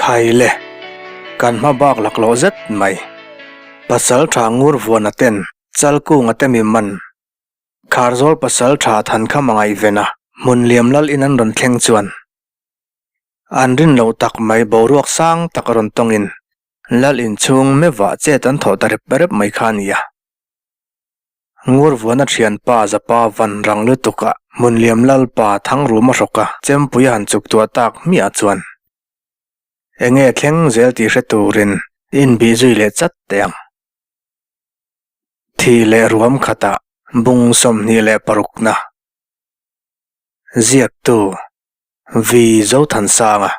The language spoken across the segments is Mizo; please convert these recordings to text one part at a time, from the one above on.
Khai le, kan hma bak laklawh zet mai. Pasaltha Ngurvuana ten Chalkunga te mi man Kharzawl pasaltha Thankhama ngaihvena hmun liam lal in an rawn thleng chuan an rin loh tak mai boruak sang tak a rawn tawngin lal inchhung mevah chet an thawh ta rep rep mai kha a ni a. Ngurvuana thianpa Zapa van rang lutuk a hmunliam lalpa Thangruma hrawk a chempui a han chuk tuah tak hmiah chuan enge thleng zel tih hre turin inbih zui leh chat teh ang. Thih leh ruam khatah bung 26 na ziaktu Vi Zothansanga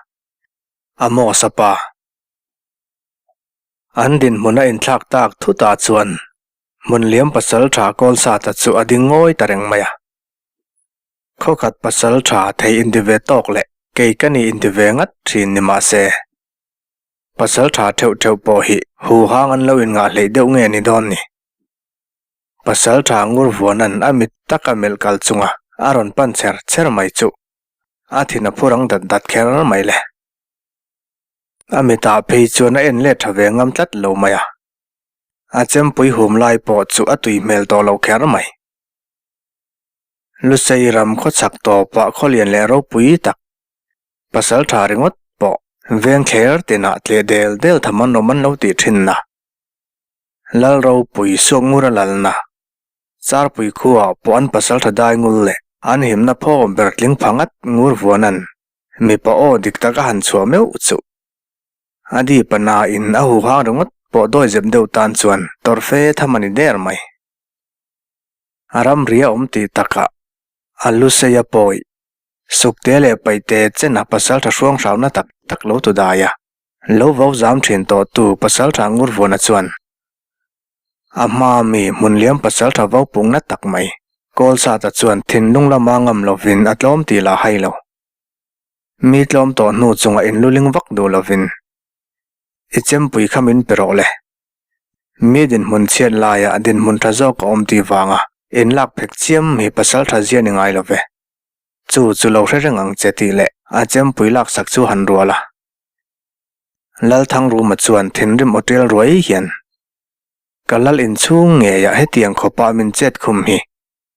Amos-a pa an dinhmun a inthlak tak thutah chuan Hmunliam pasal tha Kawlsata chu a ding ngawi ta reng mai a. Khawkhat pasal tha thei inti ve tawk leh kei ka ni inti ve ngat thin ni mah se, pasal tha theuh theuh pawh hi huhang an lo inngah hleih deuh nge ni dawn ni. Pasal tha Ngurvuanan a mit taka melh kal chunga a rawn pan cher cher mai chu a thin a phu rang dat dat kher mai le. A mitah phei chuan a en let tha ve ngam tlat lo mai a. A chempui hum lai pawh chu a tui hmel tawh lo kher mai. Lusei ram khawchhak tawpah khawlian leh ropui tak, pasal tha ringawt pawh veng thler tinah tleh del del tham an awm an lo tih thin a. Lal ropui suak ngur a lalna, Charpui khuaah pawh an pasal tha dai ngul leh an himna phawm ber tling pha ngat ngur vuan an mipa aw dik tak a han chhuah meuh chuh. A dip a na in a huhang ringawt pawh dawi zep deuh tan chuan tawrh fe tham a ni der mai. A ramri a awm tih takah a lu sei a pawi, sukte leh paihte chen a pasaltha hruang hrauna tak tak lo tu dai a, lo vo zam thin tawh tu pasaltha Ngurvuana chuan a hma mi hmunliam pasaltha vo pungna tak mai Kawlsata chuan thinlung lama ngam lovin a tlawm tih lah hai lo. Mi tlawm tawh hnu chunga inluling vak duh lovin i chempui kha min pe rawh le. Mi dinhmun chhiat laiah dinhmun tha zawk a awm tih vanga inlak phek chiam hi pasal tha zia ni ngai lo ve. Chu chu lo hre reng ang che tih leh a chempui laksak chu han rual a. Lalthangruma chuan thinrim aw ṭel ruai hian, Ka lal inchhung ngeiah hetiang khawpah min chet khum hi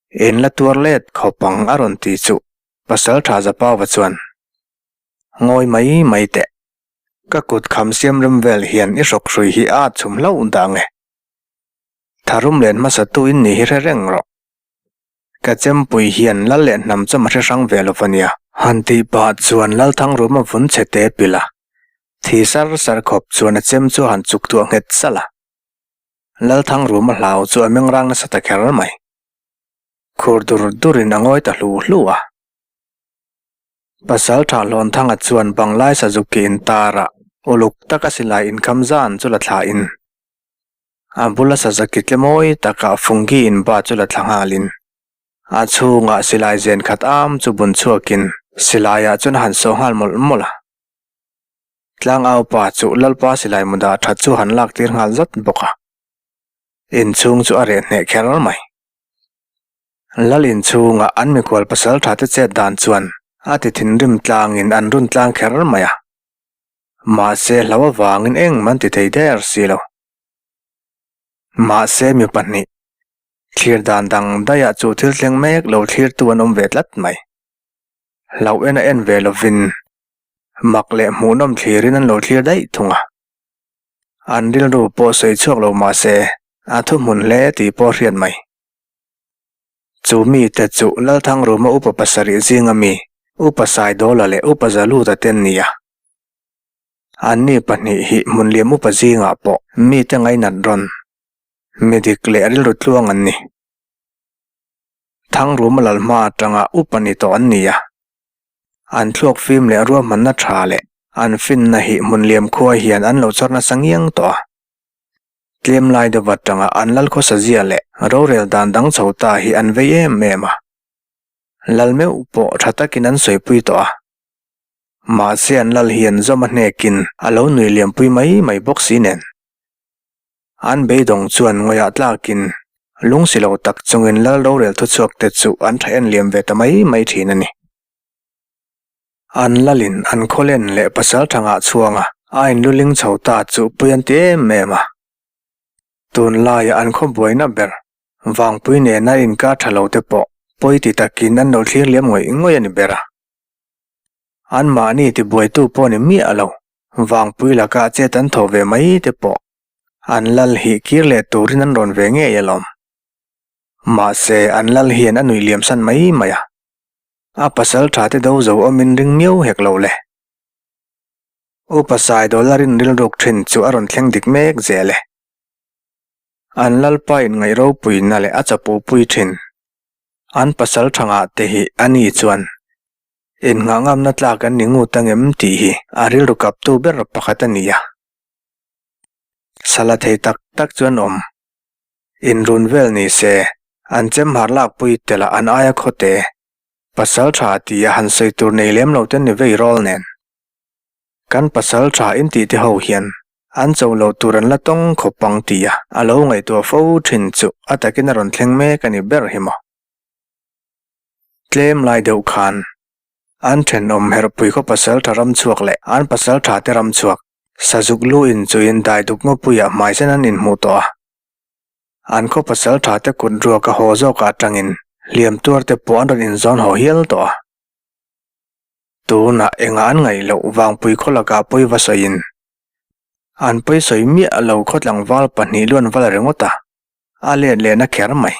in la tuar let khawp ang a rawn ti chu Pasal tha Zapauva chuan, Ngawi mai mai teh. Ka kut kham siam rem vel hian i hrawk hrui hi a chhum hlauh dah nge. Tharum len hmasa tu in ni hi hre reng rawh. Ka chempui hian lal leh hnam chawm a hre hrang ve lo va nia. Han tih pah chuan Lalthangruma vun chhe te pilh a, thi sar sar khawp chuan a chem chu a han chuk tuah nghet salh a. Lalthangruma hlau chu a mengrang nasa ta kher mai. Khur dur durin a ngawi ta hlu hlu a. Pasal tha Hlawnthanga chuan Banglai Sazuki intar ah uluk taka silai inkham zan chu la thla in a bula Sazaki tle mawi taka Fungi inba chu la thla nghalin a chhungah silai zen khat am chu bun chhuakin silai ah chuan a han sawh nghal mawlh mawlh a. Tlangau pa chu Lalpa silai mu dah that chu han lak tir nghal zat bawk a. Inchhung chu a reh hneh kher mai. Lal inchhunga an mikhual pasal tha te chet dan chuan a ti thinrim tlangin an run tlang kher mai a. Mahse hlau avangin engmah an ti thei der si lo. Mahse mi pahnih, thlir dan dang daihah chu thil thleng mek lo thlirtu an awm ve tlat mai. Hlauh en a en ve lovin mak leh hmuhnawm thlirin an lo thlir daih thung a. An rilru pawh sawi chhuak lo mah se a thuhmun hle tih pawh hriat mai. Chu mite chu Lalthangruma upa pasarih zinga mi Upa Saidawla leh Upa Zaluta te an ni a. Anni pahnih hi hmunliam upa zingah pawh mite ngainat rawn, mi dik leh rilru tluang an ni. Thangruma lalhma atanga upa ni tawh an ni a. An thluak fim leh ruahmanna tha leh an finna hi hmunliam khua hian an lo chawr nasa ngiang tawh a. Tlem lai deuh atanga an lal khawsa zia leh rorel dan dang chho ta hi an vei em em a. Lal meuh pawh tha takin an sawipui tawh a. Mahse an lal hian zawm a hnekin a lo nui liampui mai mai bawk si nen. An beidawng chuan ngawiah tlakin lungsi lo tak chungin lal rorel thuchhuak te chu an tha en liam ve ta mai mai thin a ni. An lalin an khawlen leh pasal thangah chhuanga A inluling chho ta chu pui an ti em em a. Tunlaia an khaw buaina ber Vangpui nena inkar tha lo te pawh pawi ti takin an lo thlir liam ngawih ngawih a ni ber a. Anmahni tibuaitu pawh ni miah lo, Vangpui laka chet an thaw ve mai te pawh an lal hi kir leh turin an rawn ve ngei alawm. Mahse, an lal hian a nuih liam san mai mai a. A pasal tha te do zo awmin ring miau hek lo le. Upa Saidawla rinrilruk thin chu a rawn thleng dik mek zel e. An Lalpa inngaih ropuina leh a chapupui thin. An pasal thangah te hi a ni chuan innghah ngamna tlak an ni ngut angem tih hi a rilru kaptu ber pakhat a ni a. Sala thei tak tak chu an awm. Inrun vel ni se, an chem har lakpui telh an aia khawte pasal tha tia han sawi tur nei lem lo te ni vei rawl nen. Kan pasal tha in tih te ho hian an cho lo tur an la tawng khawp ang tia a lo ngaihtuah fo thin chu a takin a rawn thleng mek a ni ber hi maw. Tlem lai deuh khan an thenawm herhpui khaw pasal tha ram chhuak leh an pasal tha te ram chhuak sazuk lu in chuin dai duk ngawpuiah hmai sen an inhmuh tawh a. An khaw pasal tha te kut ruak a haw zawkah atangin hliam tuar te pawh an rawn inzawn haw hial tawh a. Tunah engah an ngaih loh Vangpui khaw lakah pawi va sawiin an pawi sawi miah lo khaw tlangval pahnih luan val ringawt a, a let lehna kher mai.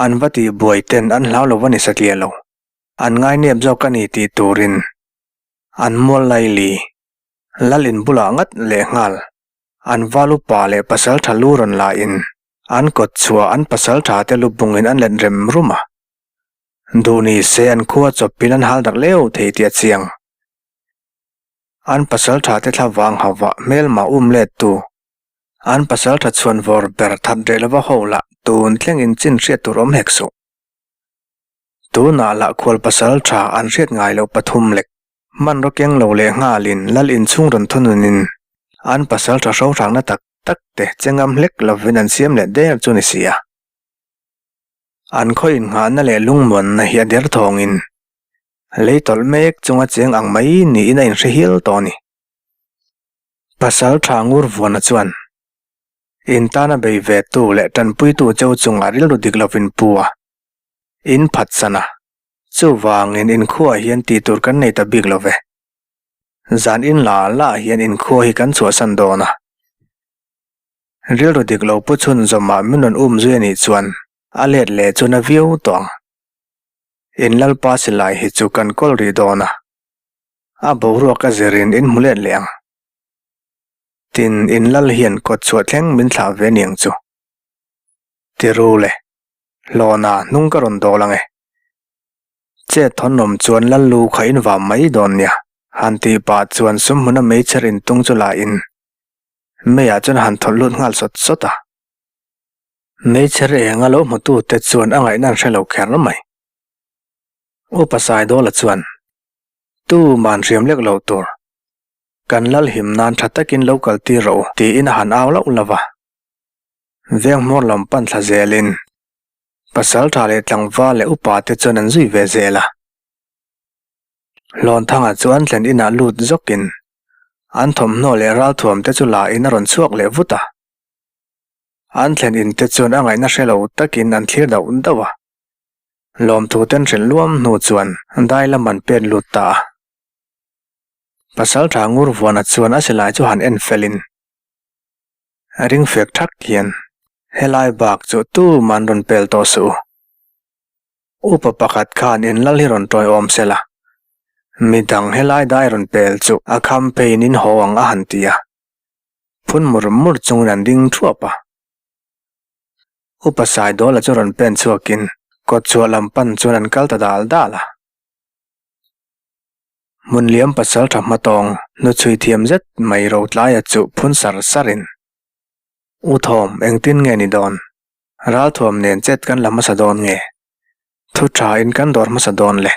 An va tih buai ten an hlau lo va ni satliah lo, an ngai nep zawk a ni tih turin an mual laili lal in bulah ngat leh nghal an val upa leh pasal tha lu rawn la in an kawt chhuah an pasal tha te lu bungin an let rem rum a. Duh ni se an khua chawpin an hal darh leu thei tih a chiang. An pasal tha te thla vang hauh ah hmelmah um let tu. An pasal tha chhuan vawr ber that reh lova ho lah tun thleng in chin hriat tur awm hek suh. Tunah lah khual pasal tha an hriat ngai loh pathum lek. Hmanraw keng lo leh nghalin lal inchhung rawn thunun in an pasal tha hrohrangna tak tak te che ngam hlek lovin an siam leh der chu ni si a. An khaw innghahna leh lungmuanna hi a der thawngin lei tawlh mek chunga cheng ang mai niin a inhre hial tawh a ni. Pasal tha ngur vuana chuan in tana bei ve tu leh tanpuitu cheu chungah rilru dik lovin pu a, in phatsan a, chuvangin inkhuaah hian tih tur kan nei ta bik lo ve. Zan in la la hian inkhua hi kan chhuahsan dawn a. Rilru dik lo pu chhun zawmah min rawn um zui a nih chuan a let leh chu na viau tawh ang. In Lalpa silai hi chu kan kawl rih dawn a, a boruak a zirin in hmu let leh ang. Tin, in Lal hian kawt chhuah thleng min thlah ve niang chu. Ti ru le, hlawna hnung ka rawn dawl ang e. Chet thawnawm chuan Lal lu kha in vam mai dawn nia, han tih pah chuan sumhmuna meichher intung chu la in Meiah chuan a han thawlh lut nghal sawt sawt a. Meichher eng a lo hmutute chuan a ngaihna an hre lo kher mai. Upa Saidawla chuan, Tu man hriam lek lo tur. Kan lal him nan tha takin lo kal tir rawh u, tiin a han au lauh lauh a. Veng hmawr lam pan thla zelin pasal tha leh tlangval leh upa te chuan an zui ve zel a. Hlawnthanga chu an thlen inah lut zawkin an thawmhnaw leh ralthuam te chu la in a rawn chhuak leh vut a. An thlen in te chuan a ngaihna hre lo takin an thlir dauh dauh a. Lawmthu ten hrilh luam hnu chuan dai lam an pen lut ta a. Pasaltha Ngurvuana chuan a silai chu han en felin ring fek thak hian helai bak chu tuman rawn pel tawh suh u. Upa pakhat khan in lal hi rawn tawiawm se la, midang helai dai rawn pel chu a kham pheiin in haw ang a han ti a, phun mur mur chungin an ding thuap a. Upa Saidawla chu rawn pen chhuakin kawt chhuah lam pan chuan an kal ta dal dal a. Hmunliam pasal tha hmatawng hnuchhui thiam zet mai Rotlaia chu phun sar sarin, U Thawm, engtin nge ni dawn? Ralthuam nen chet kan la hmasa dawn nge? Thu tha in kan dawr hmasa dawn le.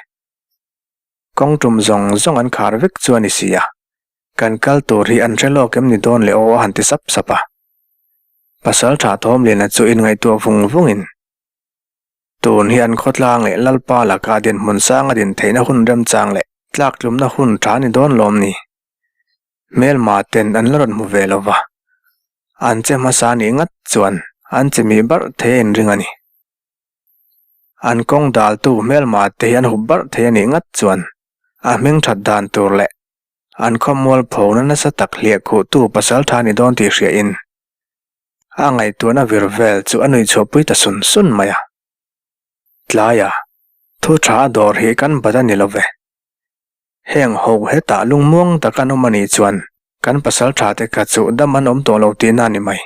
Kawng tum zawng zawng an khar vek chu a ni si a, kan kal tur hi an hre lawk em ni dawn le aw a han ti sap sap a. Pasal tha Thawmliana chu inngaihtuah vung vungin, Tun hi an khawtlang leh Lalpa laka dinhmun sang a din theihna hun remchang leh tlaktlumna hun tha ni dawn lawm ni? Hmelma ten an la rawn hmu ve lo va, an che hmasa nih ngat chuan an che mih barh thei a inring a ni. An kawng daltu hmelma te hi an hup barh thei a nih ngat chuan a hming that dan tur leh an khawmual phona nasa tak hliah khuhtu pasal tha ni dawn tih hriain a ngaihtuahna vir vel chu a nuih chhuahpui ta sun sun mai a. Tlaia thu tha a dawr hi kan bat a ni lo ve. Heng ho hetah lungmuang tak an awm a nih chuan kan pasal tha te kha chu dam an awm tawh lo tihna a ni mai.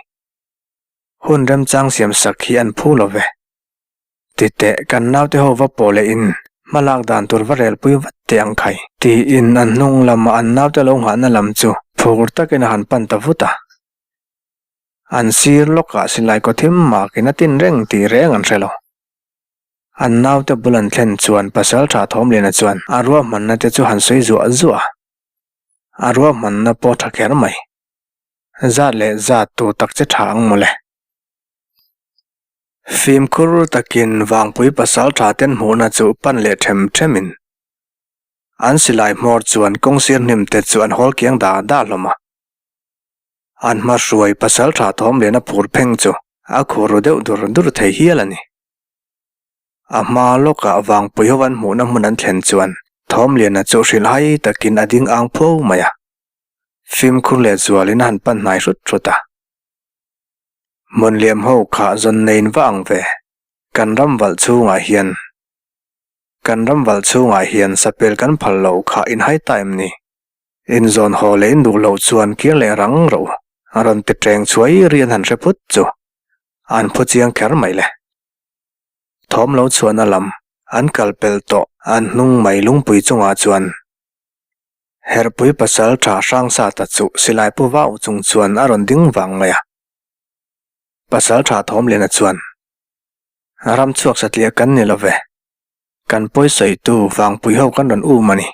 Hun remchang siam sak hi an phu lo ve. Titeh kan naute ho va pawh leh in hma lak dan tur va relpui vat teh ang khai. Tiin an hnung lama an naute lo nghahna lam chu phur takin a han pan ta vut a. An sir lawkah silai kaw thim makin a tin reng tih reng an hre lo. An naute bul an thlen chuan Pasalṭha Thawmliana chuan a ruahmanna te chu han sawi zuah zuah a. A ruahmanna pawh ṭha kher mai. Zat leh zat tur tak che ṭha ang mawle. Fimkhur takin Vangpui Pasalṭha ten hmuhna chu pan leh ṭhem ṭhemin an silai hmawr chuan kawngsir hnim te chu an hawl kiang da da hlawm a. An hma hruai Pasalṭha Thawmliana phur pheng chu a khur ru deuh dur dur thei hial a ni. A hma lawkah Vangpui ho an hmuhna hmun an thlen chuan Thawmliana chu hrilhhai takin a ding ang pho mai a. Fimkhur leh zualin a han pan hnai hrut hrut a. Hmunliam ho kha zawn neiin va ang ve, kan ram valh chhungah hian kan ram valh chhungah hian sapel kan phal loh kha inhai ta em ni? Inzawn haw leh in duh loh chuan kir leh rang rawh u, a rawn ti ṭeng chhuai ri an han hre phut chu an phu chiang kher mai le. Thawm lo chhuahna lam an kal pel tawh an hnung mai lungpui chungah chuan Herpui pasal tha hrang sa ta chu silai pu vau chung chuan a rawn ding vang mai a. Pasal tha Thawmliana chuan, Ram chhuak satliah kan ni lo ve. Kan pawi sawitu vangpui ho kan rawn um a ni.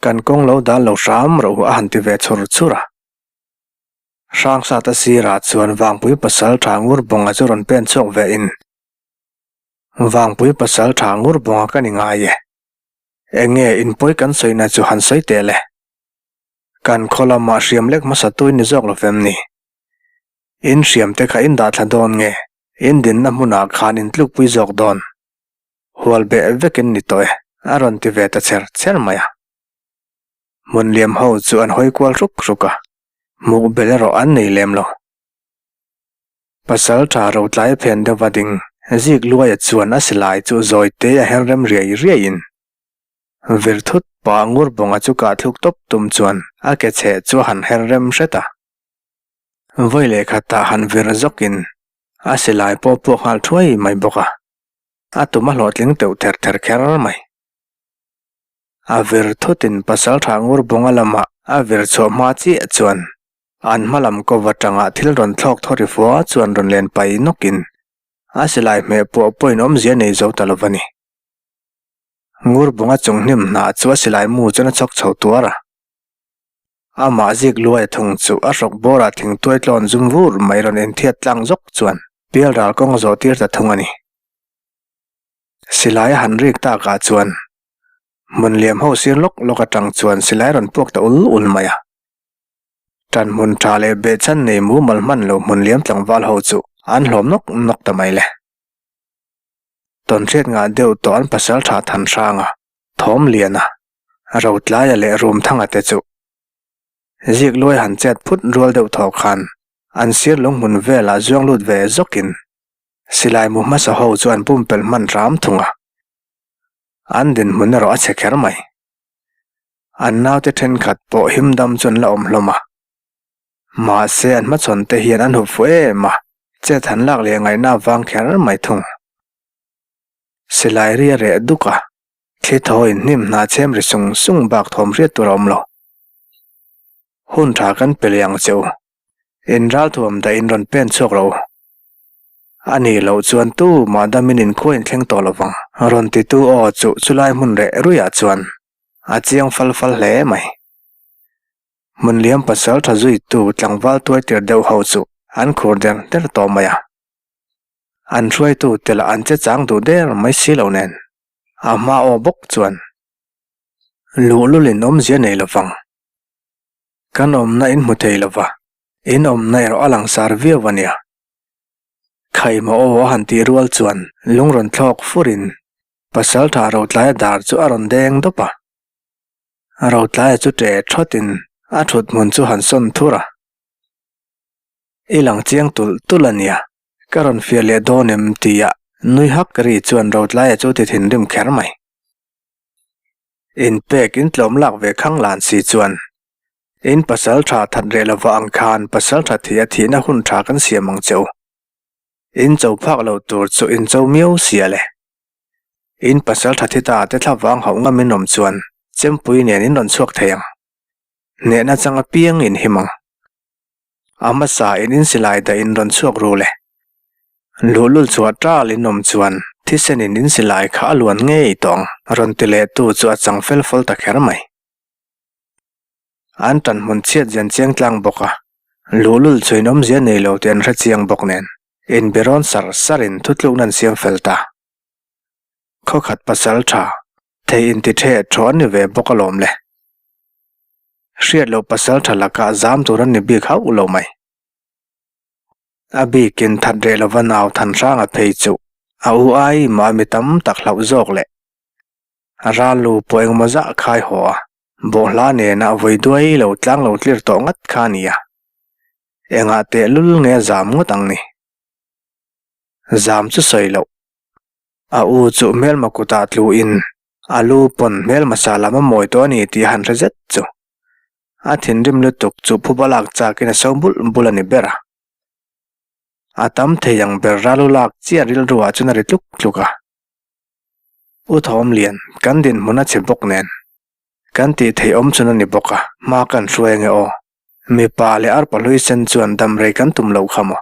Kan kawng lo dal lo hram rawh u a han ti ve chhur chhur a. Hrang sa ta sirah chuan vangpui pasal tha ngur bawnga chu rawn pen chhuak ve in, Vangpui pasal tha ngur bawnga ka ni ngai e. Eng nge in pawi kan sawina chu han sawi teh le? Kan khaw lamah hriam lek hmasa tui ni zawk lo fem ni. In hriam te kha in dah thla dawn nge? In dinna hmunah khan in tlukpui zawk dawn? Hual beh vekin ni tawh e, a rawn ti ve ta cher cher mai a. Hmun liam ho chu an hawi kual hruk hruk a, hmuh bel erawh an nei lem lo. Pasal tha rotlai phen deuh a ding, zik luaia chuan a silai chu zawi te a her rem riai riaiin vir thut pah ngur bawnga chu kah thluk tawp tum chuan a ke chheh chu a han her rem hret a. Vawi leh khatah han vir zawkin a silai pawh puak nghal thuai mai bawk a, a tum a hlawhtling teuh ther ther kher mai. A vir thutin pasal tha ngur bawnga lamah a vir chhuah hma chiah chuan An hma lam kawva tangah thil rawn thlawk thaw ri fua chuan rawn len pai nawkin a silai hmeh puah pawhin awmzia nei zo ta lo va ni. Ngur bunga chung hnim hnah chu a silai mu chuan a chhawk chho tuar a. Amah zik luai a thung chu a hrawk bawrah thingtuai tlawn zum vur mai rawn inthiat tlang zawk chuan pial ral kawng a zawh tir ta thung a ni. Silai a han rik takah chuan hmun liam ho sir lawk lawk atang chuan silai rawn puak ta ul ul mai a. Tan hmun tha leh behchhan nei mumal hman lo hmun liam tlangval ho chu an hlawm nawk nawk ta mai le. Tawnhriat ngah deuh tawh an pasal tha Thanhranga, Thawmliana, Rotlaia leh Rumthanga te chu zik luai han chet phut rual deuh thaw khan an sir lunghmun velah zuang lut ve zawkin silai mu hmasa ho chu an pumpelh hman hram thung a. An dinhmun erawh a chhe kher mai. An naute thenkhat pawh him dam chu an la awm hlawm a. Mahse an hmachhawn te hian an hup fuh em a, chet han lak leh ngaihna avang kher mai thung. Silai ri a reh duk a, thli thaw in hnim hna chhem ri sung sung bak thawm hriat tur a awm lo. Hun tha kan pe leh ang che u. In ralthuam dah in rawn pen chhuak rawh u. A nih loh chuan tu mah damin inkhua in thleng tawh lovang, rawn titu aw chu chulai hmun reh ruiah chuan A chiang fal fal hle mai. Hmunliam pasal tha zuitu tlangval tuai tir deuh ho chu an khur der der tawh mai a. An hruaitu te lah an che chang duh der mai si lo nen. A hma aw bawk chuan luhlul in awmzia nei lovang. Kan awmna in hmu thei lova, in awmna erawh a langsar viau a nia. Khaima aw a han tih rual chuan lung rawn thlawk furin Pasaltha Rotlaia dar chu a rawn deng dawp a. Rotlaia chu ṭe ṭhawtin a ṭhut hmun chu han sawn thur a. I lang chiang tulh tulh a nia, ka rawn fiah leh dawn em tia nui hak ri chuan Rotlaia chu ti thinrim kher mai. Inpek in tlawm lak ve khang lan si chuan in pasal tha that reh lova ang khan pasal tha thih a thihna hun tha kan siam ang che u. In cho phak lo tur chu in cho miau sia le. In pasal tha thi ta te thlavang hauh ngam in awm chuan chempui nen in rawn chhuak thei ang. Hnehna chang apiang in him ang. A hmasa in in silai dah in rawn chhuak ru le. Luhlul chhuah tal in awm chuan thisen in in silai kha a luan ngei tawh ang rawn ti leh tu chu a chang fel fawlh ta kher mai. An tan hmun chhiat zian chiang tlang bawk a, luhlul chu in awmzia nei lo tih an hre chiang bawk nen inbe rawn sar sar in thutlukna an siam fel ta. Khawkhat pasal tha thei inti the thaw an ni ve bawk alawm le. Hriat loh pasal tha lakah zam tur an ni bik hauh lo mai. A bikin that reh lova nau than hranga phei chu a u ai mah mi tam tak hlauh zawk leh ral lu pawh engmaw zah khai haw a, bawhhla nena vawi duai lo tlang lo tlir tawh ngat kha a ni a. Engah tehlul nge a zam ngawt ang ni? Zam chu sawi loh. A u chu hmelma kutah tluin a lu pawn hmelma sa lam a mawi tawh a ni tih a han hre zet chu. A thinrim lutuk chu phuba lak chakin a so bulh bulh a ni ber a. A tam thei ang ber ralu lak chiah rilruah chuan a ri tluk tluk a. U Thawmlian, kan dinhmun a chhe bawk nen. Kan tih theih awm chun a ni bawk a, hma kan hruai ange aw. Mipa leh arpa hlui sen chuan damrei kan tum loh kha maw?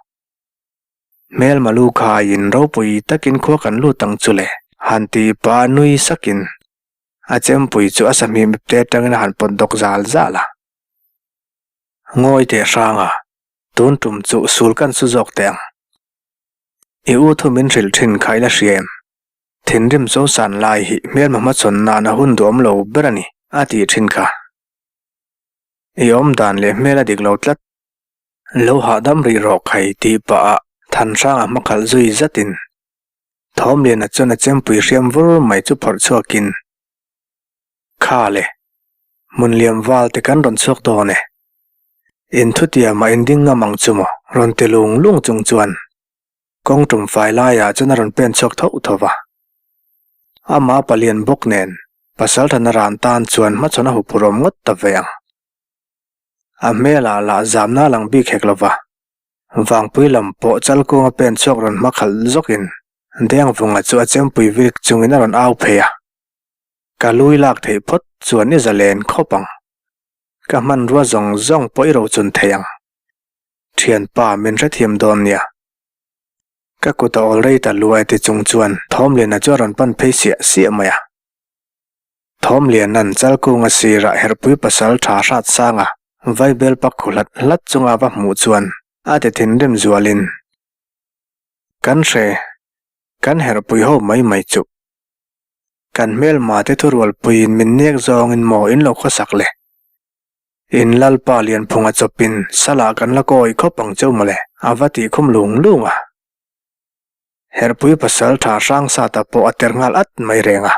Hmelma lu khaiin ropui takin khua kan lut ang chu le, han ti pa nui sakin a chempui chu a sahmih mipte atangin a han pawt dawk zal zal a. Ngawi teh hrang a, tun tum chu sul kan su zawk teh ang. I u thu min hrilh thin kha ila hria em? Thinrim Zosan lai hi hmelma hmachhawn nan a hun duhawm lo ber a ni, a tih thin kha. I awmdan leh hmel a dik lo tlat. Lo hahdam rih rawh khai tih pah ah Thanhranga hmakhalh zui zatin Thawmliana chuan a chempui hriam vur mai chu phawrh chhuakin Kha le, Hmunliam val te kan rawn chhuak dawn e. In thutiamah in ding ngam ang chu maw? rawn ti lung lung chung chuan kawng tum fai laiah chuan a rawn pen chhuak tho tho va. Amah palian bawk nen Pasalthana ran tan chuan hmachhawn a huphurhawm ngawt ta ve ang. A hmelah lah zamna a lang bik hek lova, Vangpui lam pawh Chalkunga pen chhuak rawn hma khalh zawkin Dengvunga chu a chempui vik chungin a rawn au phei a. Ka lui lak theih phawt chuan i zalen khawp ang. Ka hmanrua zawng zawng pawh i rochun thei ang. Thianpa min hrethiam dawn nia. Ka kut a awl rei ta luai ti chung chuan Thawmliana chu a rawn pan phei siah siah mai a. Thawmliana'n Chalkunga sirah herhpui pasal tha hrat sanga vaibel pak khu hlat hlat chunga va hmuh chuan a ti thinrim zualin, Kan hre, kan herhpui ho mai mai chuh. Kan hmelma te thurualpuiin min nek zawngin maw in lo khawsak le? In Lalpa Lianphunga chawpin salah kan la kawi khawp ang cheu mawle, a va tih khum lung lung a. Herhpui pasal tha hrang sata pawh a ter nghal at mai reng a.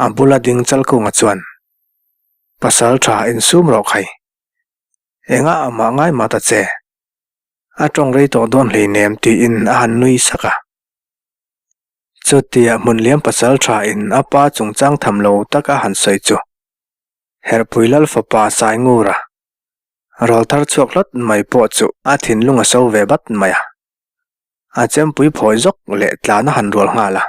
A bula ding Chalkunga chuan, Pasal tha insum rawh khai. Engah amah ngai mah ta che. A tawng rei tawh dawn hleinem tiin a han nui sak a. Chutia Hmunliam pasal tha in a pa chungchang tham lo taka han sawi chu Herhpui Lal fapa Saingura rawl thar chhuak hlawt mai pawh chu a thinlung a so ve bat mai a. A chempui phawi zawk leh tlan a han rual nghal a.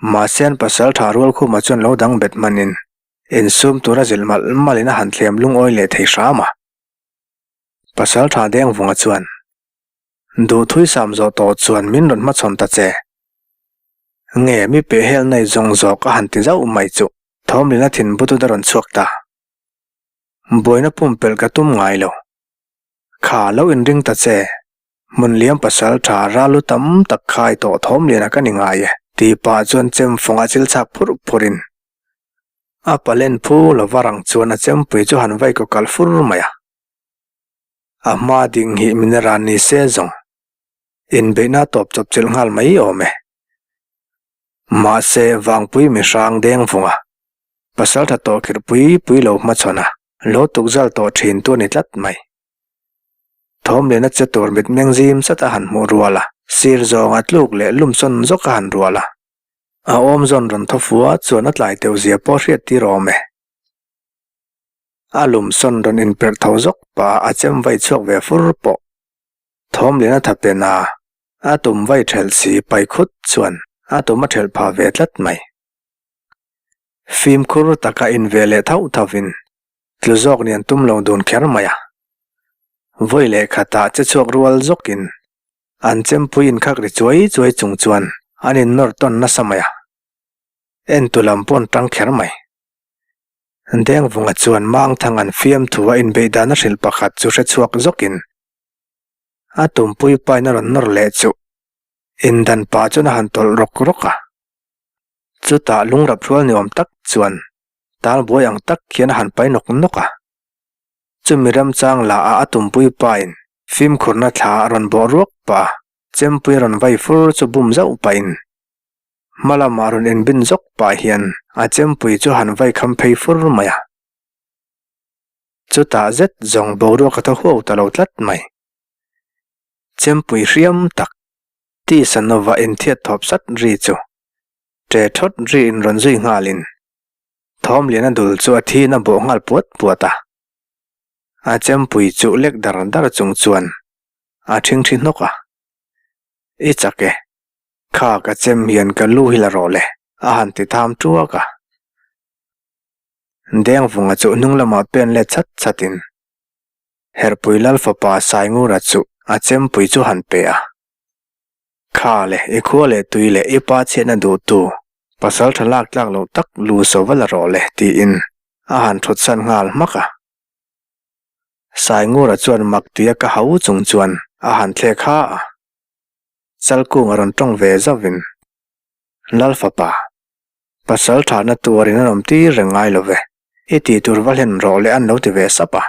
Mahse an pasal tha rual khumah chuan lo dang bet hmanin insum tura zilh malh malhin a han thlem lungawi leh thei hram a. Pasal tha Dengvunga chuan, Duhthui sam zawh tawh chuan min rawn hmachhawn ta che. Nge mi pehhel nei zawng zawk a han ti zauh mai chuh Thawmlina thinbutut a rawn chhuak ta. Buaina pumpelh ka tum ngai lo. Kha lo inring ta che. Hmunliam pasal tha ralu tam tak khai tawh thawm lianah ka ni ngai e, tih pah chuan chem fawngah chil chak phurh phurhin. A palen phu lova rang chuan a chempui chu han vai kaw kalh fur mai a. A hma ding hi mineral ni se zawng inbeihna tawp chawp chilh nghal mai awm e. Mahse vangpui mihrang deng vunga pasaltha tawh khirh pui pui lo hmachhawn a lo tukzal tawh thin tu a ni tlat mai. Thawmliana che tur mitmeng zim zat a han hmuh rual a, sir zawnga tluk leh lumsawn zawk a han rual a. A awm zawn rawn thaw fua chuan a tlai teuh zia pawh hriat tir awm e. A lumsawn rawn inperh tho zawk pah a chem vai chhuak ve fur pawh. Thawmliana tha pen a, a tum vai thelh si pai khut chuan a tum a thelh phah ve tlat mai. Fimkhur taka inve leh thauh thauhin tlu zawk nih an tum lo dun kher mai a. Vawi leh khatah che chhuak rual zawkin an chempui inkhak ri chuai chuai chung chuan an innawr tawn nasa mai a. Entu lam pawh an tang kher mai. Dengvunga chuan Mangthang an fiamthu a inbeih dan a hrilh pakhat chu hre chhuak zawkin a tumpui pain a rawn nawr leh chu indan pah chuan a han tawlh rawk rawk a. Chutah lungrap hrual ni awm tak chuan talbuai ang tak hian a han pai nawk nawk a. Chumi ramchang la a a tumpui pain fimkhurna thla a rawn bawh ruak pah a, chempui a rawn vai fur chu bum zauh pahin hma lamah rawn inbin zawk pah hian a chempui chu han vai kham phei fur mai a. Chutah zet zawng boruak a thaw huau ta lo tlat mai. Chempui hriam tak, tisa nova inthiat thawp sat ri chu ṭe ṭhawt ri in rawn zui nghalin Thawmliana dul chu a thin a bawh nghal puat puat a. A chempui chuh lek dar dar chung chuan a ṭhingṭhi hnawk a. I chak e, kha ka chem hian ka lu hi la rawh le, a han ti tham ṭuak a. Dengvunga chu hnung lamah pen let chat chatin Herpui Lal fapa Saingura chu a chempui chu han pe a. Kha le, i khua leh tui leh i pa chhiatna duhtu pasal tha lak tlak loh tak lu so va la rawh le tiin a han thut san nghal hmak a. Saingura chuan mak tia ka hau chung chuan a han thlek ha a. Chalkung a rawn tawng ve zauhin, Lal fapa, pasal thahna tuarin an awm tir reng ngai lo ve, i tih tur va hlen rawh le an lo ti ve sap a.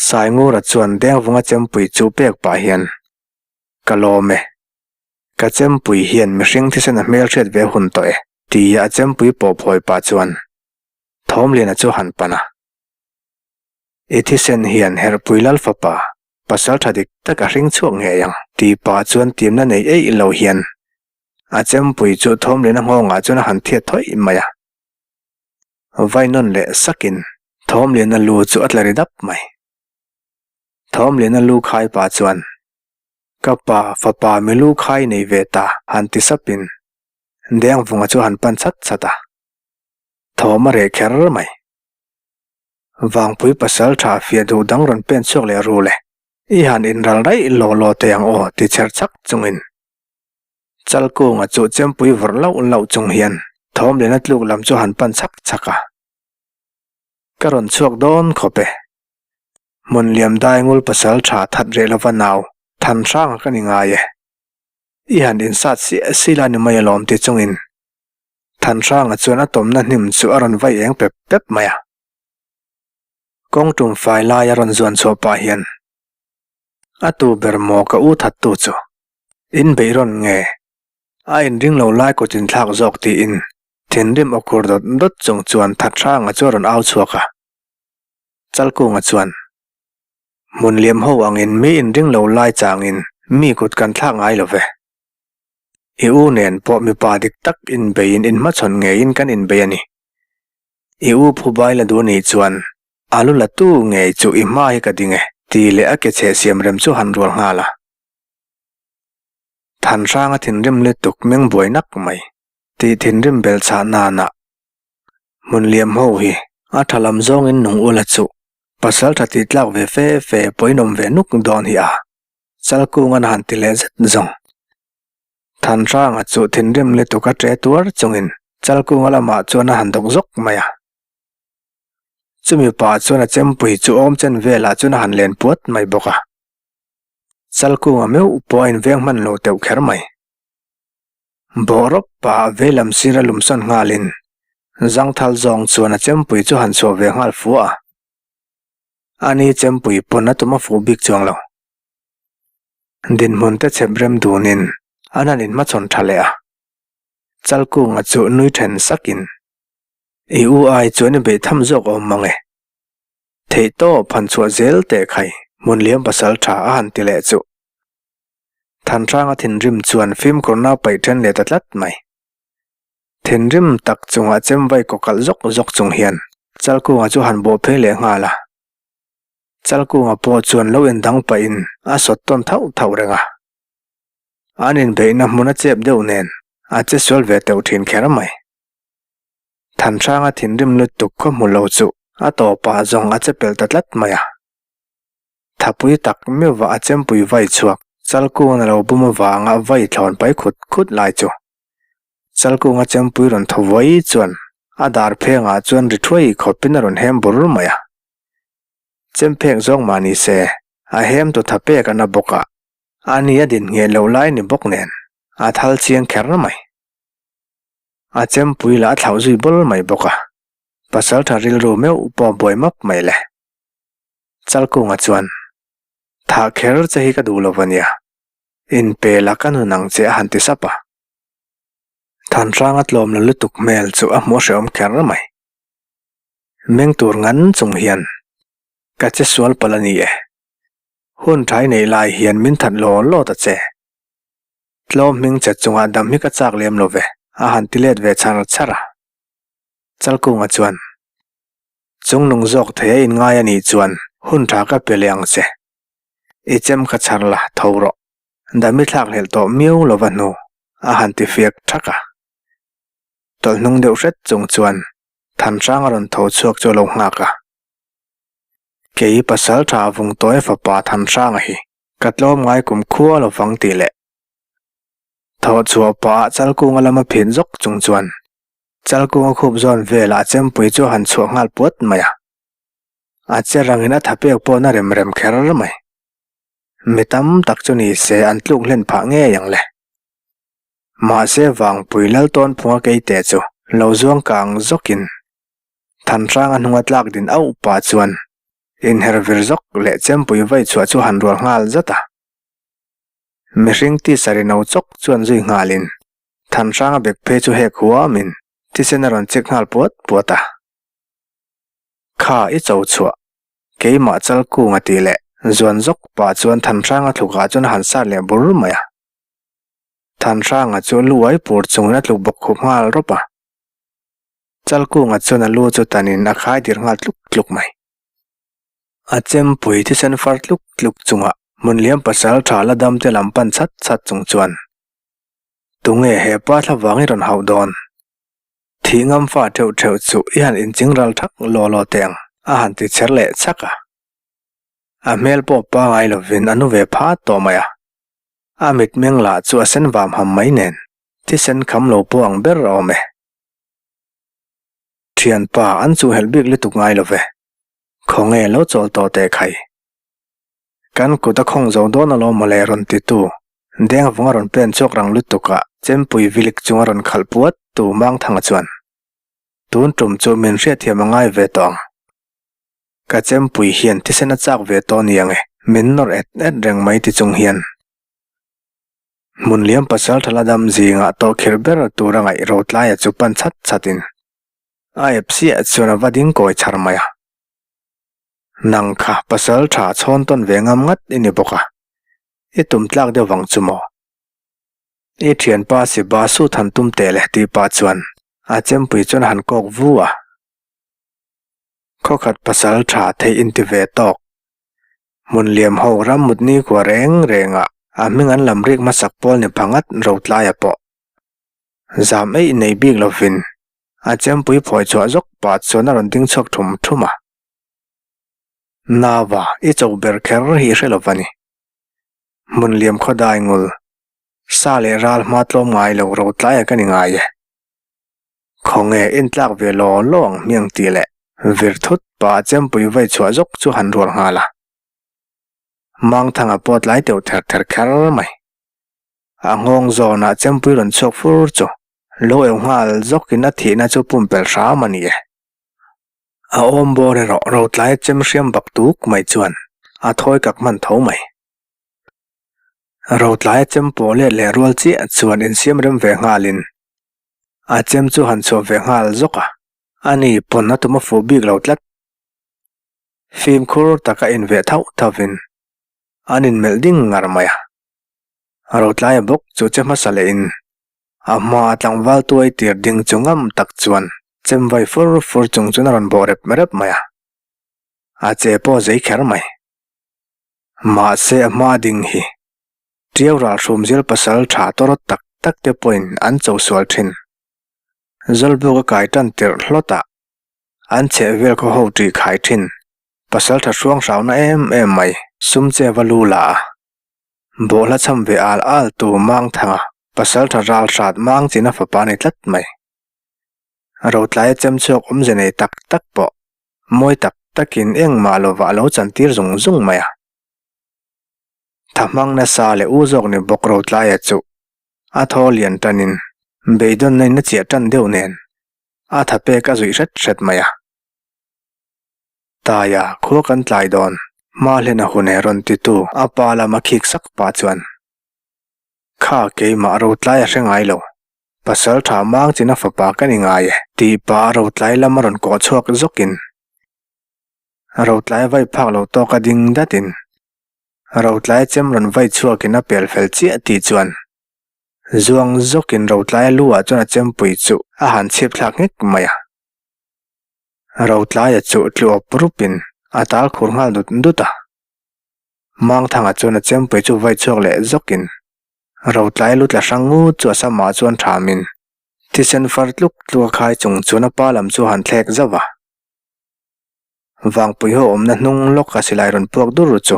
Saingura chuan Dengvunga chempui chu pek pah hian, Ka lawm e. Ka chempui hian mihring thisen a hmelhriat ve hun tawh e, tia a chempui pawh phawi pah chuan Thawmliana chu han pan a. I thisen hian Herhpui Lal fapa, pasal tha dik tak a hring chhuak ngei ang, ti pah chuan timna nei eih lo hian a chempui chu Thawmliana nghawngah chuan a han thiat thawih mai a. Vainawn leh sakin Thawmliana lu chu a tla ri dap mai. Thawmliana lu khai pah chuan, Ka pa, fapa mi lu khai nei ve ta, han ti sapin Dengvunga chu han pan chat chat a. Thawm a reh kher mai. Vangpui pasal tha fiah duh dang rawn pen chhuak leh ru le, i han inral raih law law teh ang aw ti chher chak chungin Chalkunga chu chempui vawrh lauh lauh chung hian Thawmliana tluk lam chu han pan chak chak a. Ka rawn chhuak dawn khawp e. Hmun liam dai ngul pasal tha that reh lova nau than hrang a ka ni ngai e. I han insat siah si la ni mai alawm ti chungin Than hranga chuan a tawmna hnim chu a rawn vai eng pep pep mai a. Kawng tum fai lai a rawn zuan chhuah pah hian a tu ber maw ka u that tu chu in beih rawn nge a inring lo lai kut inthlak zawk tiin thinrim aw khur dawt dawt chung chuan That hranga chu a rawn au chhuak a. Chalkunga chuan, Hmun liam ho angin mi inring lo lai changin mi kut kan thlak ngai lo ve. I u nen pawh mipa dik tak inbeiin inhmachhawn ngeiin kan inbei a ni. I u phubai la duh nih chuan a lu la tu ngei chu i hma hi ka ding e, ti leh a ke chhe siam rem chu han rual nghal a. Thanhranga thinrim lutuk meng buai nak mai tih thinrim belhchhah nanah Hmun liam ho hi a tha lam zawngin nung ula chu pasal tha tih tlak ve fe fe pawhin awm ve nuk dawn hi a, Chalkung an han ti leh zet zawng. Thanhranga chu thinrim lutuk a ṭe tuar chungin Chalkunga lamah chuan a han dawk zawk mai a. Chumi pah chuan a chempui chu awm chen velah chuan a han len puat mai bawk a. Chalkunga meuh pawh a inveng hman lo teuh kher mai. Bawh rawp pah veilam sira lumsawn nghalin Zangthal zawng chuan a chempui chu han chhuah ve nghal fuh a. Ani chempui pawn a tum a fuh bik chuang lo. Dinhmun te chhep rem dunin an han inhmachhawn tha leh a. Chalkunga chu nui then sakin, I u ai chuan i beih tham zawk awm mang e. Theihtawp han chhuah zel teh khai, Hmunliam pasal tha a han ti leh chuh. Thanhranga thinrim chuan fimkhurna paih then leh ta tlat mai. Thinrim tak chungah chem vai kaw kalh zawk zawk chung hian Chalkunga chu han bawh phei leh nghal a. Chalkunga pawh chuan lo indang pahin a sawt tawn thauh thauh reng a. An inbeihna hmun a chep deuh nen a che sual ve teuh thin kher mai. Thanhranga thinrim lutuk khaw hmu lo chu a tawpah zawng a che pel ta tlat mai a. Thapui tak meuhva a chempui vai chhuak Chalkunga lo bum avanga vai thlawn pai khut khut lai chu Chalkunga chempui rawn thaw vuai chuan a dar phengah chuan ri thuai khawpin a rawn hem bur mai a. Chemphek zawng mah ni se, a hem tu tha pek a na bawk a, a ni a din ngheh loh lai ni bawk nen a thal chiang kher mai. A chempui lah a thlauh zui bawl mai bawk a, pasaltha rilru meuh pawh buai map mai le. Chalkunga chuan, Thah kher che hi ka duh lo va nia, inpe la ka nun ang che a han ti sap a. Thanhranga tlawm lo lutuk hmel chu a hmuh hrehawm kher mai. Meng tur ngan chung hian ka che sual palh a ni e. Hun thai neih lai hian min that law law ta che. Tlawm hming che chungah dam hi ka chak lem lo ve, a han ti let ve char char a. Chalkunga chuan, Chung nung zawk thei a inngai a nih chuan hun tha ka pe leh ang che. I chem kha char la, tho rawh. Dami thlak hlelh tawh miau lova hnu, a han ti fiak thak a. Tawlh hnung deuh hret chung chuan Thanhrang a rawn tho chhuak chu a lo nghak a. Kei pasal tha Vungtawi fapa Thanhranga hi ka tlawm ngai kum khua lo vang tih leh thawh chhuah pah ah Chalkunga lama phin zawk chung chuan Chalkunga khup zawn velah a chempui chu a han chhuah nghal puat mai a. A che rangin a tha pek pawh na rem rem kher mai. Mi tam tak chu ni se an tluk hlen phah ngei ang le. Mahse Vangpui Laltawn phunga keite chu lo zuang kang zawkin Thanhranga hnunga tlak din auh pah chuan inher vir zawk leh chempui vai chhuah chu han rual nghal zat a. Mihring tisa ri no chawk chuan zui nghalin Thanhranga bek phei chu hek huamin thisen a rawn chek nghal puat puat a. Kha i cho chhuah, keimah Chalkunga tih leh zuan zawk pah chuan Thanhranga thlukah chuan a han sat leh bur mai a. Thanhranga chu lu ai pur chungin a tluk bawk khup nghal rawp a. Chalkunga chuan a lu chu tanin a khai dir nghal tluk tluk mai. A chempui thisen far tluk tluk chungah Hmunliam pasal tha la dam te lam pan chat chat chung chuan, Tunge he pa thla vang i rawn hauh dawn? Thih ngam fa theuh theuh chu i han inching ral thak law law teh ang, a han ti chher leh chak a. A hmel pawh pangai lovin a nu ve phat tawh mai a. A mitmeng lah chu a sen vam ham mai nen, thisen kham lo pawh ang ber a awm e. Thianpa, an chu helh bik lutuk ngai lo ve. Khawnge lo chawl tawh teh khai. Kan kut a khawng zo dawn alawm mawle rawn ti tu. Deng vung a rawn pen chhuak rang lutuk a, chempui vilik chung a rawn khalh puat tu Mangthanga chuan. Tun tum chu min hriatthiam a ngai ve tawh ang. Ka chempui hian thisen a chak ve tawh ni ang e, min nawr et et reng mai ti chung hian. Hmunliam pasal thala dam zingah tawh khirh ber tur a ngaih Rotlaia chu pan chat chat in a ep siah chuan a va ding kawi chhar mai a. Nang kha pasal tha chhawn tawn ve ngam ngat i ni bawk a, i tum tlak deuh vang chu maw? I thianpa Siba sut han tum teh le tih pah chuan a chempui chuan a han kawk vu a. Khawkhat pasal tha theih inti ve tawk. Hmunliam ho ram mut nikhua reng rengah a hming an lam rik hmasak pawl ni phangat Rotlaia pawh. Zam eih nei bik lovin a chempui phawi chhuah zawk pah chuan a rawn ding chhuak thum thum a. Nava, i cho ber kher hi i hre lo va ni. Hmunliam khawdai ngul, sa leh ral hma tlawm ngai lo Rotlaia ka ni ngai e. Khawnge intlak ve law law ang hmiang tih leh vir thut pah chempui vai chhuah zawk chu han rual nghal a. Mangthanga pawh tlai teuh ther ther kher mai. A nghawng zawnah chempui rawn chhuak fur chu Lo eu nghal zawkin a thihna chu pumpelh hram a ni e. A awm bawr erawh rotlai chem hriam bak tuk mai chuan a thawi kak hman tho mai. Rotlai chem pawh let leh rual chiah chuan insiam rem ve nghalin a chem chu han chhuah ve nghal zawk a, ani pawn a tum a fuh bik lo tlat. Fimkhur taka inveh thauh thauhin an inmelh ding ngar mai a. Rotlaia bawk chu che hmasa lehin a hmaa tlangval tuai tir ding chu ngam tak chuan chem vai fur fur chung chuan a rawn bawh rep rep mai a, a che pawh zei kher mai. Mahse a hma ding hi Tiau ralhrum zir pasal tha tawrawt tak tak te pawhin an cho sual thin. Zawlbuk a kai tan tirh hlawt a, an chhehvel khaw ho tih khai thin. Pasal tha hruang hrauna em em mai sum che va lu la a. Bawhhla cham ve al al tu mang thanga pasal tha ral hrat mang chin a fapa ni tlat mai. Rotlaia chem chhuak awmze nei tak tak pawh mawi tak takin engmah lovah a lo chantir zung zung mai a. Tha hmang nasa leh u zawk ni bawk Rotlaia chu a thaw lian tanin beidawnna in a chiah tan deuh nen a tha pek a zuih hret hret mai a. Taia, khua kan tlai dawn, hma hlen a hun e rawn titu a pa lama khik sak pah chuan, Kha keimah Rotlai a hre ngai lo, pasal tha mang chin a fapa ka ni ngai e tih pah a Rotlai lama rawn kawh chhuak zawkin Rotlai vai phak lo tawk a ding datin Rotlai chem rawn vai chhuakin a pel fel chiah tih chuan Zuang zawkin Rotlaia lu ah chuan a chempui chu a han chhip thlak nghek mai a. Rotlaia chu tlu awp rupin a tal khur nghal dut dut a. Mangthanga chuan a chempui chu vai chhuak leh zawkin Rotlaia lu tla hrang ngut chu a samah chuan thamin thisen far tluk tluk a khai chung chuan a pa lam chu a han thlek zauh a. Vangpui ho awmna hnung lawka silai rawn puak dur chu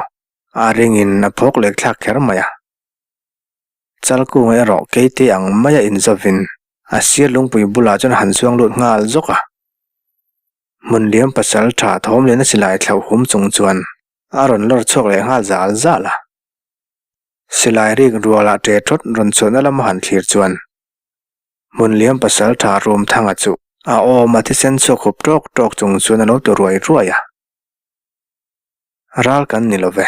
a ringin a phawk lek thlak kher mai a. Chalkung erawh keite ang maia inzawvin a sir lungpui bulah chuan a han zuang lut nghal zawk a. Hmun liam pasal tha thawm leh na silai thlauh hum chung chuan a rawn lawr chhuak leh nghal zal zal a. Silai rik rualah ṭe ṭhawt rawn chhuahna lama han thlir chuan hmun liam pasal tha rum thanga chu a awm a thisen chhuak hup ṭawk ṭawk chung chuan a lo tu ruai ruai a. Ral kan ni lo ve.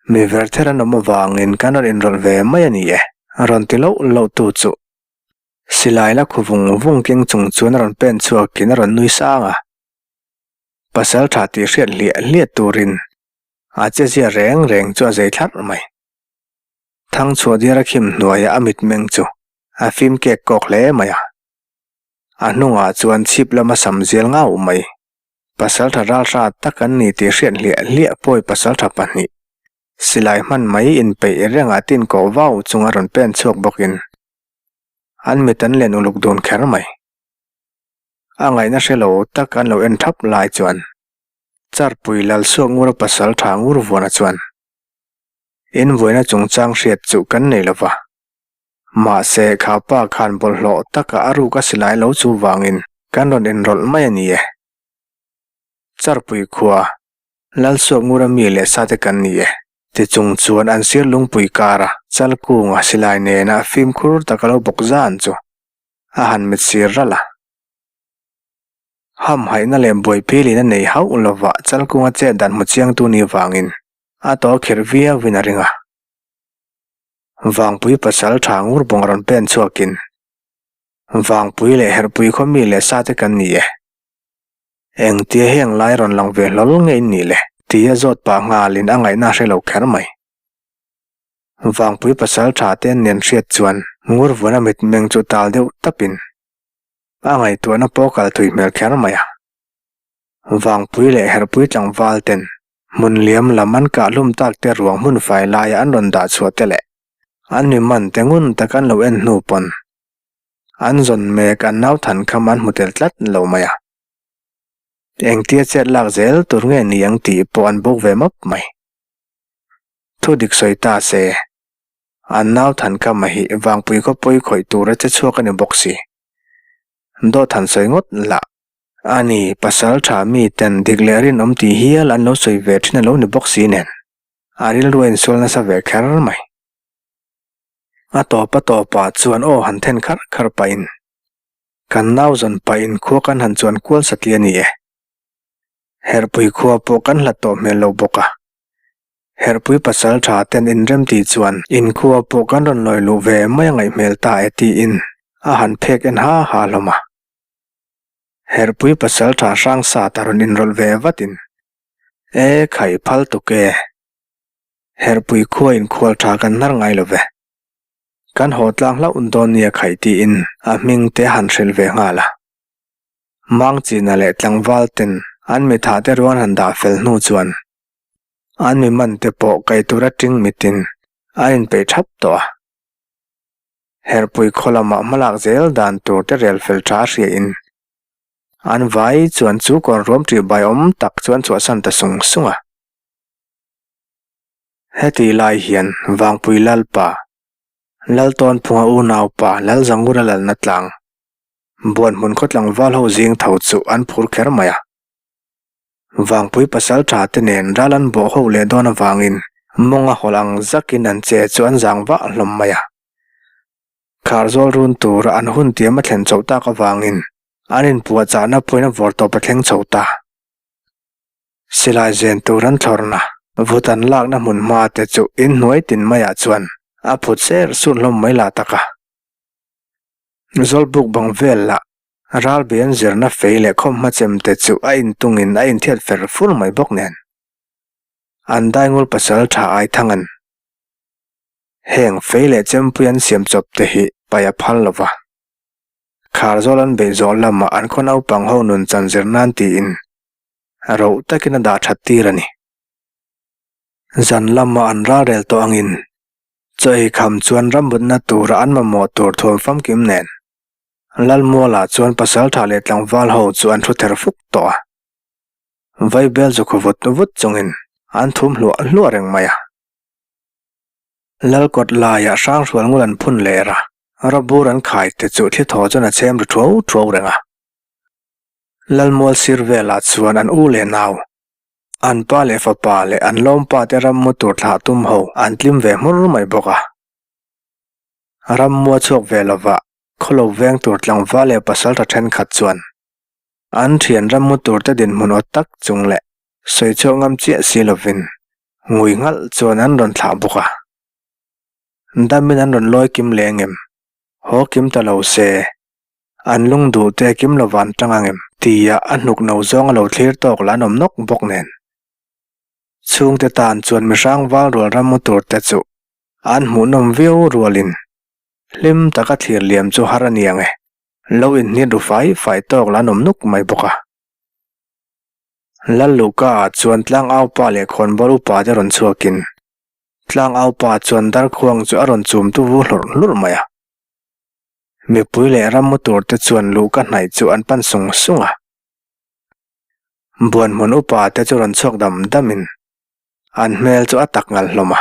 Mi verther an awm avangin kan rawn inrawlh ve mai a ni e, a rawn ti loh loh tu chu. Silai la khu vung vung keng chung chuan a rawn pen chhuakin a rawn nui sang a. Pasal tha tih hriat hliah hliah turin a che zia reng reng chu a zei thlarh mai. Thangchhuah diar a khim hnuaia a mitmeng chu a fim kek kawk hle mai a. A hnungah chuan chhip lama sam zial ngau mai. Pasaltha ralhra tak an ni tih hriat hliah hliah pawi pasaltha pahnih silai hman mai inpeih rengah tin koh vau chunga rawn pen chhuak bawkin an mit an len uluk dun kher mai. A ngaihna hre lo tak an lo en thap lai chuan Charpui Lalsuak Ngura pasaltha Ngurvuana chuan invuaina chungchang hriat chu kan nei lova mahse kha pa khan bawlhhlawh taka a ruk a silai lo chu vangin kan rawn inrawlh mai a ni e. Charpui khua, Lalsuak Ngura mi leh sate kan ni e. Ti chung chuan an sir lungpui kara Chalkunga silai nena fimkhur taka lo bawk zan chu a han mit sir ralh a. Hamhaihna leh buaiphilin a nei hauh lova Chalkunga chet dan hmu chiangtu ni vangin a tawl khirh viauin a ring a. Vangpui pasal tha ngur bawng rawn pen chhuakin, Vangpui leh Herhpui khaw mi leh sate kan ni e. Engtia heng lai rawn lang ve hlawl nge in nih le? Tia zawt pah nghalin a ngaihna a hre lo kher mai. Vangpui pasal tha te an nen hriat chuan Ngurvuana mitmeng chu tal deuh tapin a ngaihtuahna pawh kal thui hmel kher mai a. Vangpui leh Herhpui tlangval ten hmun liam lam an kah hlum tak te ruang hmun fai laia an rawn dah chhuah te leh an mi man te ngun tak an lo en hnu pawn An zawn mek an nau than kham an hmu tel tlat lo mai a. Engtia chet lak zel tur nge ni ang tih pawh an bawk ve mawp mai. Thu dik sawi ta se, an nau than kham a hi vangpui khaw pawi khawih tura che chhuak a ni bawk si. Dawt han sawi ngawt lah. Ani, pasal tha mi ten dik leh rinawm tih hial an lo sawi ve thin a lo ni bawk si nen, a rilru a insual nasa ve kher mai. A tawp a tawpah chuan aw han then kharh kharh pahin. Kan nau zawn pahin khua kan han chuan kual satli a ni e. Herhpui khua pawh kan hlat tawh hmel lo bawk a. Herhpui pasal tha ten inrem tih chuan inkhua pawh kan rawn lawi luh ve mai a ngaih hmel ta e tiin a han phek en ha ha hlawm a. Herhpui pasal tha hrang sat a rawn inrawlh ve vatin, E khai phal tuk e. Herhpui khua inkhual tha kan hnar ngai lo ve. Kan haw tlang hlauh dawn nia khai tiin a hming te a han hrilh ve nghal a. Mangchina leh tlangval ten an mitha te ruan han dah fel hnu chuan an mi man te pawh kai tura ting mitin an inpeih thap tawh a. Herpui khaw lamah hmalak zel dan tur te rel fel tha hria in an vai chuan chu kawn ruam ṭih bai awm tak chu an chhuahsan ta sung sung a. Heti lai hian Vangpui Lalpa, Laltawnphunga unaupa Lalzangura lalna tlang Buan hmun khaw tlangval ho zing tho chu an phur kher mai a. Vangpui pasal tha te nen ral an bawh ho leh dawn avangin mawng a hawlh ang zakin an che chu an zang vah hlawm mai a. Kharzawl run tura an hun tiam a thlen chhoh tak avangin an inpuahchahna pawhin a vawr tawp a thleng chho ta. Silai zen tur an thlawrna vut an lakna hmun hma te chu inhnuai tin maiah chuan a phut ser sur hlawm mai lah tak a. Zawlbuk bang vel lah ralbi an zirna fei leh khawmhma chem te chu a intungin a inthiat fer fur mai bawk nen. An daingul pasal tha ai thang an. Heng fei leh chempui an siam chawp te hi pai a phal lo va. Kharzawl an beih zawh lamah an khaw naupang ho nun chan zir nan tiin roh takin a dah that tir a ni. Zan lama an ralrel tawh angin Chaw ei kham chuan rambutna tura an mamawh tur thuam famkim nen Lalmualah chuan pasaltha leh tlangval ho chu an thu ther fuk tawh a. Vaibel zu khaw vut vut chungin an thum hluah hluah reng mai a. Lalkawt laiah Hranghrual ngul an phun ler a, rawbur an khai te chu thli thaw chuan a chhem ri thuau thuau reng a. Lalmual sir velah chuan an u leh nau An pa leh fapa leh an lawmpa te rammu tur thlah tum ho an tlim ve hmur mai bawk a. Rammua chhuak ve lova khawlo veng tur tlangval leh pasaltha thenkhat chuan an thian rammu tur te dinhmun aw tak chung leh sawi chhuak ngam chiah si lovin ngui nghalh chuan an rawn thlah bawk a. Damin an rawn lawi kim leng em? Haw kim ta lo se. An lung duh te kim lo van tang ang em? Tia a hnuk no zawng a lo thlir tawk lah an awm nawk bawk nen. Chhungte tan chuan mihrang val rual ram mu tur te chu an hmuhnawm viau rualin hlim taka thlir liam chu har a ni ang e. Lo inhnit ru fai fai tawk lah an awm nuk mai bawk a. Lalluhka ah chuan tlangaupa leh khawnbawl upa te rawn chhuakin tlangaupa chuan darkhuang chu a rawn chum tu vu hlurh hlurh mai a. Mipui leh rammu tur te chuan luhka hnaih chu an pan sung sung a. Buanhmun upa te chu rawn chhuak dam damin an hmel chu a tak ngal hlawm a.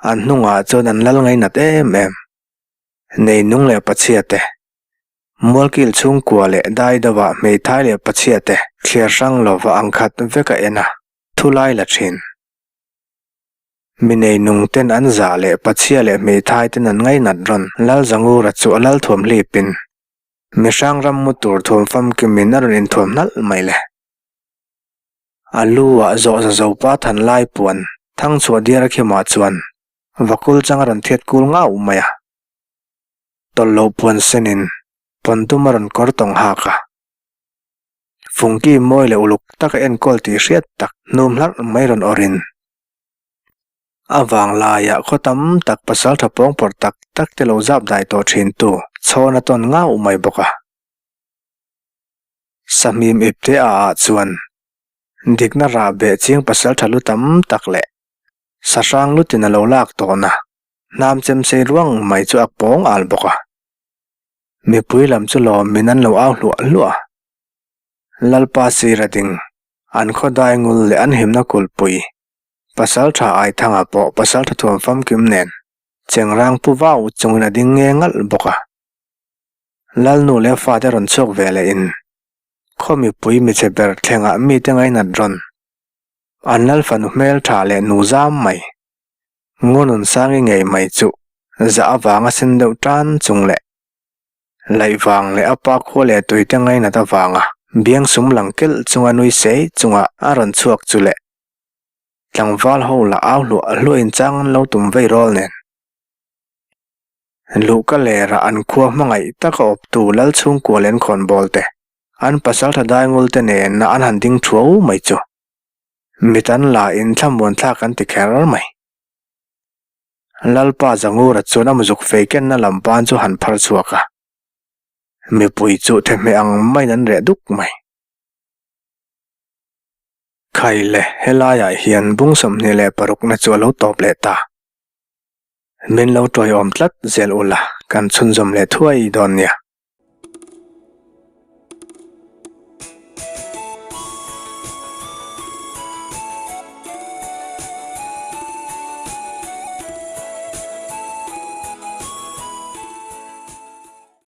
An hnungah chuan an lal ngainat em em. Neinung leh pachhia te, Mualkil chhungkua leh Daidava hmeithai leh pachhia te thliar hrang lova ang khat vek a en a, thu lai la thin. Mi neinung ten an zah leh pachhia leh hmeithai ten an ngainat rawn Lalzangura chu a lal thuam hlipin mihrang ram mu tur thuam famkimin a rawn inthuam hnalh mai le. A lu ah zawh za zopa than lai puan thangchhuah diar a khimah chuan vakul chang a rawn thiat kul ngau mai a. Tawlh loh puan senin pawn dum a rawn kawr tawng hak a. Fungki mawi leh uluk taka enkawl tih hriat tak hnum hlarh mai rawn awrhin a vanglaiah khaw tam tak pasal tha pawng pawrh tak tak te lo zap dai tawh thin tu chhawn a tawn ngau mai bawk a. Sahmim ipte a ah chuan dikna rah beh ching pasal tha lu tam tak leh sahrang lutin a lo lak tawhna hnam chem sei ruang mai chu a pawng al bawk a. Mipui lam chu lawmin an lo au hluah hluah a. Lalpa sira ding, an khawdai ngul leh an himna kulhpui, Pasaltha Aithanga pawh pasaltha thuam famkim nen chengrang pu vau chungin a ding nge ngalh bawk a. Lalnu leh fate rawn chhuak ve leh in khaw mipui michhe ber thlengah mite ngainat rawn an Lalfanu hmeltha leh nu zam mai Ngununsangi ngei mai chu zah avanga sen deuh tan chung leh. Laih vang leh a pa khua leh tuite ngainat avanga biang sum lang kelh chunga nui sei chunga a rawn chhuak chu leh tlangval ho la au hluah hluah in chang an lo tum vei rawl nen. Luhka lerah an khua hmangaih taka awptu Lal chhungkua leh an khawnbawl te, an pasaltha daingul te nen an han ding thuau mai chu. Mit an la in thlamuan thlak an ti kher mai. Lalpa Zangura chuan a muzuk fei kenna lam pan chu han phar chhuak a. Mipui chu thehmeh ang maiin an reh duk mai. Khai le, helaiah hian bung 26 na chu a lo tawp leh ta. Min lo tawiawm tlat zel ula, kan chhunzawm leh thuai dawn nia.